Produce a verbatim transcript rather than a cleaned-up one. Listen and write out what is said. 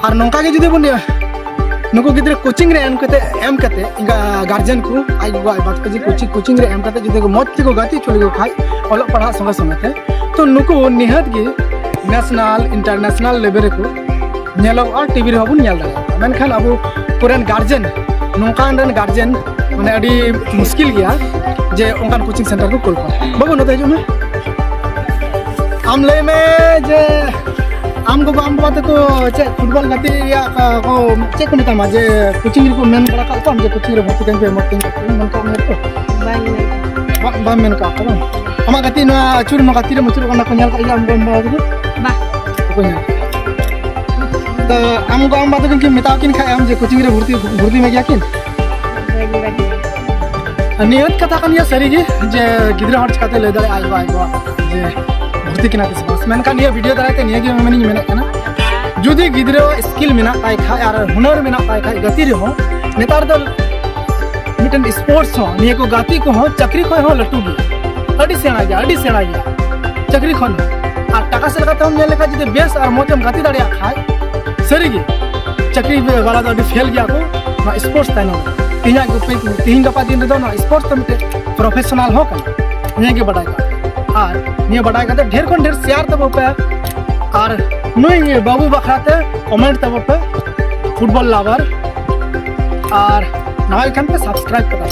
ᱟᱨ ᱱᱚᱝᱠᱟ ᱜᱮ ᱡᱩᱫᱤ ᱵᱚᱱ ᱱᱩᱠᱩ ᱜᱤᱫᱽᱨᱟᱹ ᱠᱳᱪᱤᱝ ᱨᱮ ᱮᱢ ᱠᱟᱛᱮ, ᱮᱢ ᱠᱟᱛᱮ ᱮᱸᱜᱟ-, ᱜᱟᱨᱡᱮᱱ ᱠᱚ, ᱟᱡ ᱜᱚᱜᱚ ᱟᱡ ᱵᱟᱵᱟ ᱛᱟᱠᱚ ᱡᱩᱫᱤ ᱠᱳᱪᱤᱝ, ᱠᱳᱪᱤᱝ ᱨᱮ ᱮᱢ ᱠᱟᱛᱮ ᱡᱩᱫᱤ ᱠᱚ ᱢᱚᱡᱽ ᱛᱮᱠᱚ ᱜᱟᱛᱮ ᱦᱚᱪᱚ ᱞᱮᱠᱚ ᱠᱷᱟᱡ ᱚᱞᱚᱜ ᱯᱟᱲᱦᱟᱜ ᱥᱚᱸᱜᱮ ᱥᱚᱸᱜᱮ ᱛᱮ, ᱛᱚ ᱱᱩᱠᱩ ᱱᱤᱦᱟᱹᱛ ᱜᱮ ᱱᱮᱥᱱᱟᱞ, ᱤᱱᱴᱟᱨᱱᱮᱥᱱᱟᱞ ᱞᱮᱵᱮᱞ ᱨᱮᱠᱚ ᱧᱮᱞᱚᱜᱼᱟ, ᱴᱤᱵᱷᱤ ᱨᱮᱦᱚᱸ ᱵᱚᱱ ᱧᱮᱞ ᱫᱟᱲᱮᱭᱟᱜᱼᱟ᱾ ᱢᱮᱱᱠᱷᱟᱱ ᱟᱵᱚ ᱠᱚᱨᱮᱱ ᱜᱟᱨᱡᱮᱱ, ᱱᱚᱝᱠᱟᱱ ᱨᱮᱱ ᱜᱟᱨᱡᱮᱱ ᱢᱟᱱᱮ ᱟᱹᱰᱤ ᱢᱩᱥᱠᱤᱞ ᱜᱮᱭᱟ ᱡᱮ ᱚᱱᱠᱟᱱ ᱠᱳᱪᱤᱝ ᱥᱮᱱᱴᱟᱨ ᱠᱚ ᱠᱩᱞ ᱠᱚᱣᱟ᱾ ᱵᱟᱹᱵᱩ, ᱱᱚᱛᱮ ᱦᱤᱡᱩᱜ ᱢᱮ᱾ ᱟᱢ ᱞᱟᱹᱭ ᱢᱮ ᱡᱮ ᱟᱢ ᱜᱚᱜᱚ ᱟᱢ ᱵᱟᱵᱟ ᱛᱟᱠᱚ ᱪᱮᱫ ᱯᱷᱩᱴᱵᱚᱞ ᱜᱟᱛᱮ ᱨᱮᱭᱟᱜ ᱠᱟ-, ᱠᱚ ᱪᱮᱫ ᱠᱚ ᱢᱮᱛᱟᱢᱟ ᱡᱮ ᱠᱳᱪᱤᱝ ᱨᱮᱠᱚ ᱢᱮᱱ ᱵᱟᱲᱟ ᱠᱟᱜ ᱠᱚᱣᱟ ᱡᱮ ᱠᱳᱪᱤᱝ ᱨᱮ ᱵᱷᱚᱨᱛᱤ ᱠᱟᱹᱧ ᱯᱮ, ᱢᱚᱡᱽ ᱛᱮᱧ ᱜᱟᱛᱮᱜᱼᱟ, ᱢᱮᱱ ᱠᱟᱜ ᱢᱮᱭᱟ ᱠᱚ? ᱵᱟᱹᱧ ᱢᱮᱱ ᱠᱟᱜᱼᱟ᱾ ᱵᱟ-, ᱵᱟᱢ ᱢᱮᱱ ᱠᱟᱜ ᱠᱚᱣᱟ ᱵᱟᱝ? ᱟᱢᱟᱜ ᱜᱟᱛᱮ ᱱᱚᱣᱟ ᱟᱹᱪᱩᱨ ᱱᱚᱣᱟ ᱜᱟᱛᱮ ᱨᱮ ᱢᱟᱹᱪᱩᱨᱚᱜ ᱠᱟᱱᱟ ᱠᱚ ᱧᱮᱞ ᱠᱟᱜ ᱜᱮᱭᱟ ᱟᱢ ᱜᱚᱜᱚ ᱟᱢ ᱵᱟᱵᱟ ᱛᱟᱠᱚ? ᱵᱟ᱾ ᱵᱟᱠᱚ ᱧᱮᱞ ᱠᱟᱜ᱾ ᱛᱚ ᱟᱢ ᱜᱚᱜᱚ ᱟᱢ ᱵᱟᱵᱟ ᱛᱟᱠᱤᱱ ᱠᱤᱱ ᱢᱮᱛᱟᱣ ᱠᱤᱱ ᱠᱷᱟᱡ ᱟᱢ ᱡᱮ ᱠᱳᱪᱤᱝ ᱨᱮ ᱵᱷᱚᱨᱛᱤ, ᱵᱷᱚᱨᱛᱤ ᱢᱮ ᱜᱮᱭᱟ ᱠᱤᱱ? ᱵᱟᱹᱧ ᱵᱟᱹᱜᱤᱭᱟ᱾ ᱟᱨ ᱱᱤᱭᱟᱹ ᱠᱟᱛᱷᱟ ᱠᱟᱱ ᱜᱮᱭᱟ ᱥᱟᱹᱨᱤ ᱜᱮ ᱡᱮ ᱜᱤᱫᱽᱨᱟᱹ ᱦᱚᱲ ᱪᱤᱠᱟᱛᱮ ᱞᱟᱹᱭ ᱫᱟᱲᱮᱭᱟᱜᱼᱟ ᱟᱡ ᱜᱚ ᱟᱡ ᱵᱟᱵᱟ ᱡᱮ ᱵᱷᱚᱨᱛᱤ ᱠᱤᱱᱟ ᱠᱚ ᱥᱮ ᱵᱟᱝ? ᱢᱮᱱᱠᱷᱟᱱ ᱱᱤᱭᱟᱹ ᱵᱷᱤᱰᱤᱭᱳ ᱫᱟᱨᱟᱭ ᱛᱮ ᱱᱤᱭᱟᱹ ᱜᱮ ᱢᱮᱢᱮᱱᱤᱧ ᱢᱮᱱᱮᱫ ᱠᱟᱱᱟ, ᱡᱩᱫᱤ ᱜᱤᱫᱽᱨᱟᱹ ᱥᱠᱤᱞ ᱢᱮᱱᱟᱜ ᱛᱟᱭ ᱠᱷᱟᱡ ᱟᱨ ᱦᱩᱱᱟᱹᱨ ᱢᱮᱱᱟᱜ ᱛᱟᱭ ᱠᱷᱟᱡ ᱜᱟᱛᱮ ᱨᱮᱦᱚᱸ, ᱱᱮᱛᱟᱨ ᱫᱚ ᱢᱤᱫᱴᱮᱱ ᱥᱯᱳᱨᱴᱥ ᱦᱚᱸ, ᱱᱤᱭᱟᱹ ᱠᱚ ᱜᱟᱛᱮ ᱠᱚᱦᱚᱸ ᱪᱟᱹᱠᱨᱤ ᱠᱷᱚᱡ ᱦᱚᱸ ᱞᱟᱹᱴᱩ ᱜᱮᱭᱟ, ᱟᱹᱰᱤ ᱥᱮᱬᱟ ᱜᱮᱭᱟ, ᱟᱹᱰᱤ ᱥᱮᱬᱟ ᱜᱮᱭᱟ᱾ ᱪᱟᱹᱠᱨᱤ ᱠᱷᱚᱱ ᱦᱚᱸ᱾ ᱟᱨ ᱴᱟᱠᱟ ᱥᱮᱫ ᱞᱮᱠᱟᱛᱮ ᱦᱚᱸ ᱧᱮᱞ ᱞᱮᱠᱷᱟᱡ ᱡᱩᱫᱤ ᱵᱮᱥ ᱟᱨ ᱢᱚᱡᱽ ᱮᱢ ᱜᱟᱛᱮ ᱫᱟᱲᱮᱭᱟᱜ ᱠᱷᱟᱡ, ᱥᱟᱹᱨᱤᱜᱮ ᱪᱟᱹᱠᱨᱤ ᱵᱟᱞᱟ ᱫᱚ ᱟᱹᱰᱤ ᱯᱷᱮᱞ ᱜᱮᱭᱟ ᱠᱚ ᱱᱚᱣᱟ ᱥᱯᱳᱨᱴᱥ ᱛᱟᱭᱱᱚᱢ ᱨᱮ᱾ ᱛᱮᱦᱮᱧᱟᱜ ᱜᱟᱯᱟ, ᱛᱮᱦᱮᱧ ᱜᱟᱯᱟ ᱫᱤᱱ ᱨᱮᱫᱚ ᱱᱚᱣᱟ ᱥᱯᱳᱨᱴᱥ ᱫᱚ ᱢᱤᱫᱴᱮᱡ ᱯᱨᱚᱯᱷᱮᱥᱚᱱᱟᱞ ᱦᱚᱸ ᱠᱟᱱᱟ᱾ ᱱᱤᱭᱟᱹ ᱜᱮ ᱵᱟᱰᱟᱭ ᱠᱟᱜ ᱯᱮ᱾ ᱟᱨ ᱱᱤᱭᱟᱹ ᱵᱟᱰᱟᱭ ᱠᱟᱛᱮ ᱰᱷᱮᱨ ᱠᱷᱚᱱ ᱰᱷᱮᱨ ᱥᱮᱭᱟᱨ ᱛᱟᱵᱚ ᱯᱮ᱾ ᱟᱨ ᱱᱩᱭ ᱵᱟᱹᱵᱩ ᱵᱟᱠᱷᱨᱟ ᱛᱮ ᱠᱚᱢᱮᱱᱴ ᱛᱟᱵᱚ ᱯᱮ, ᱯᱷᱩᱴᱵᱚᱞ ᱞᱟᱵᱟᱨ᱾ ᱟᱨ ᱱᱟᱣᱟ ᱜᱮ ᱠᱷᱟᱱ ᱯᱮ ᱥᱟᱵᱥᱠᱨᱟᱭᱤᱵ ᱠᱟᱫᱟ᱾